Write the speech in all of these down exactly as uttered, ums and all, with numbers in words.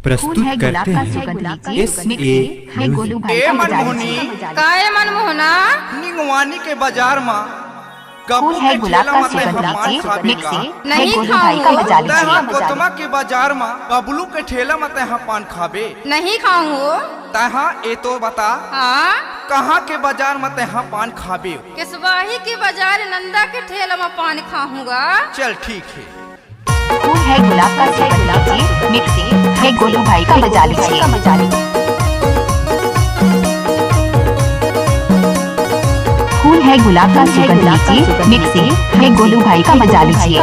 प्रस्तुत करते हैं एस ए म्यूजिक। ए मनमोहनी। का ए मनमोहना? निंगवानी के बाजार मा फूल है गुलाब का सुगंध लीजिए, मिक्सी है गोलू भाई का मजा लीजिए। तैहा कोतमा के बाजार मा बबलू के ठेला मा तैहा पान खाबे? नहीं खाऊं। तैहा ए तो बता, हाँ? कहाँ के बाजार मा तैहा पान खाबे? किसवाही के बाजार नंदा के ठेला मा पान खाऊंगा। चल ठीक है। फूल है गुलाब का सुगंध लीजिए, मिक्सी है गोलू भाई का मजा लीजिए। फूल है गुलाब का सुगंध लीजिए, मिक्सी है गोलू भाई का मजा लीजिए।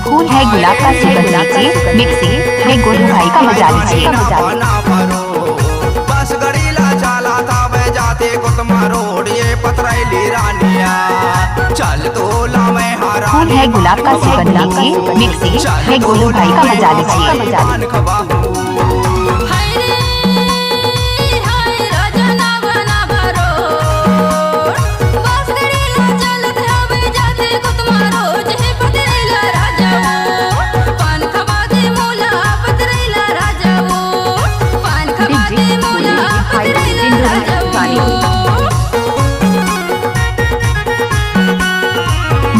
फूल है गुलाब का सुगंध लीजिए, मिक्सी है गोलू भाई का मजा लीजिए। बस गड़ी ला चाला था मैं जाते कोतमा रोड ये पतरैली रानिया। चल तो ला मैं हारा फूल है गुलाब का सुगंध लीजिए, मिक्सी है गोलू भाई का मजा लीजिए। पान खबा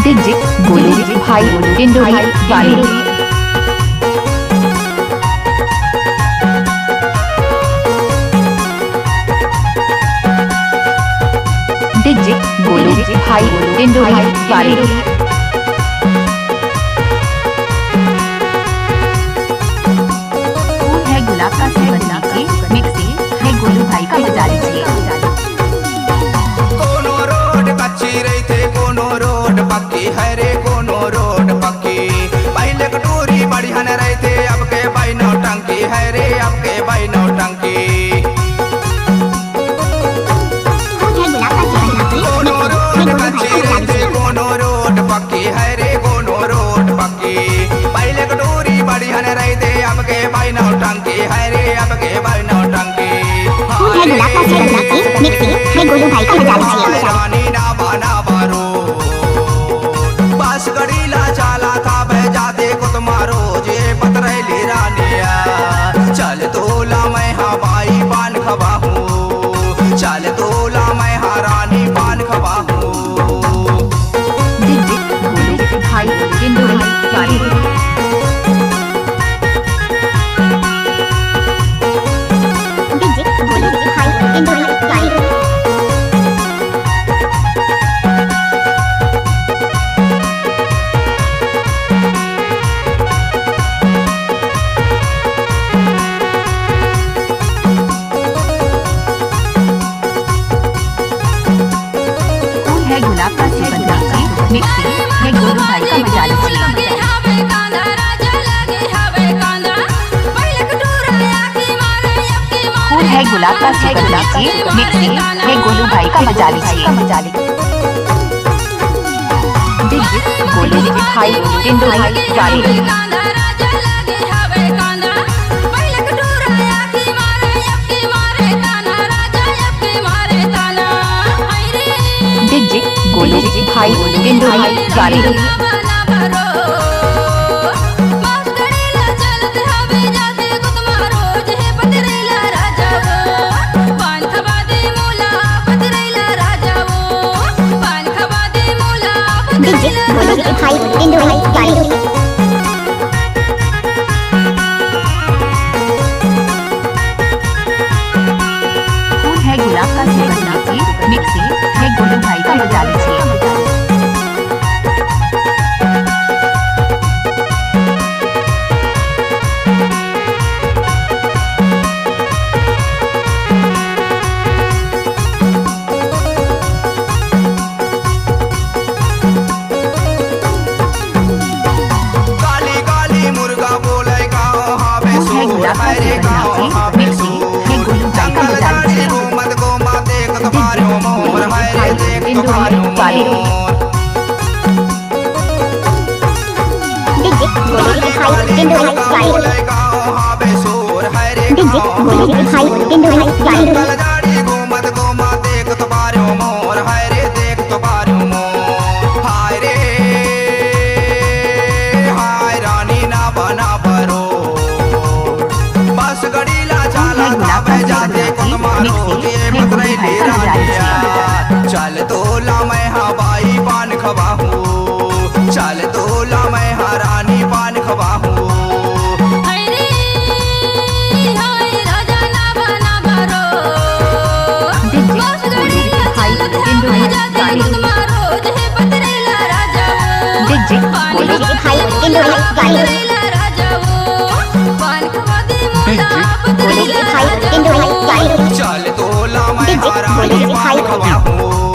डीजे गोलू भाई टिंडोरी वाली। डीजे गोलू भाई टिंडोरी वाली। फूल है गुलाब का सुगंध लीजिए, मिक्सी है गोलू भाई का मजा लीजिए। कोनो रोड कच्ची रहिथे, कोनो रोड पक्की है रे, कोनो रोड पक्की। पहिले के टूरी बढ़िया न रहिथे, अब के बाई नौटंकी है रे, अब के बाई नौटंकी। कोनो रोड कच्ची रहिथे, कोनो रोड पक्की है रे, कोनो रोड पक्की। पहिले के टूरी बढ़िया न रहिथे, अब के बाई नौटंकी है रे, अब के बाई नौटंकी। फूल है गुलाब का सुगंध लीजिए, मिक्सी है गोलू भाई का मजा लीजिए। रानी ना बना बारो, बस गड़ी ला चाला था बह जाते कुतमा रोजे पतरैली रानिया। चल तो ला मैं हवाई पान खवाहूँ, चल तो ला मैं हरानी पान खवाहूँ। डीजे गोलू भाई टिंडोरी वाली। डीजे गोलू भाई टिंडोरी वाली। फूल है गुलाब का सुगंध लीजिए, मिक्सी है गोलू भाई का मजा लीजिए। फूल है गुलाब का सुगंध लीजिए, मिक्सी है गोलू भाई का मजा लीजिए। डीजे गोलू भाई टिंडोरी वाली। डीजे गोलू भाई टिंडोरी वाली। डीजे गोलू भाई टिंडोरी वाली। फूल है गुलाब का सुगंध लीजिए, मिक्सी है गोलू भाई का मजा लीजिए। काली काली मुर्गा बोले गाँव हावे फूल है गुलाब का सुगंध लीजिए, मिक्सी है गोलू भाई का मजा लीजिए। जंगल झाड़ी घूमत घूमत देखत बारो मोर, हाय रे देखत बारो मोर। DJ गोलू भाई टिंडो भाई गाड़ी। घूमत घूमत देख तो बारो मोर, हाय रे देख तो बारो मोर। हाय रे, हाय रानी ना बना बरो। बस गड़ी ला चाला ताबे जाते कुन मारो, जे पकड़े ले रानिया। चल तोला मैं हवाई पान खवाहूँ, चल तोला मैं हरानी पान खवाहूँ। हाय रे, हाय राजा ना बना बरो। DJ गोलू भाई टिंडो भाई गाड़ी। DJ गोलू भाई टिंडो भाई गाड़ी। DJ गोलू भाई टिंडो भाई गाड़ी। चल तोला मैं DJ गोलू भाई।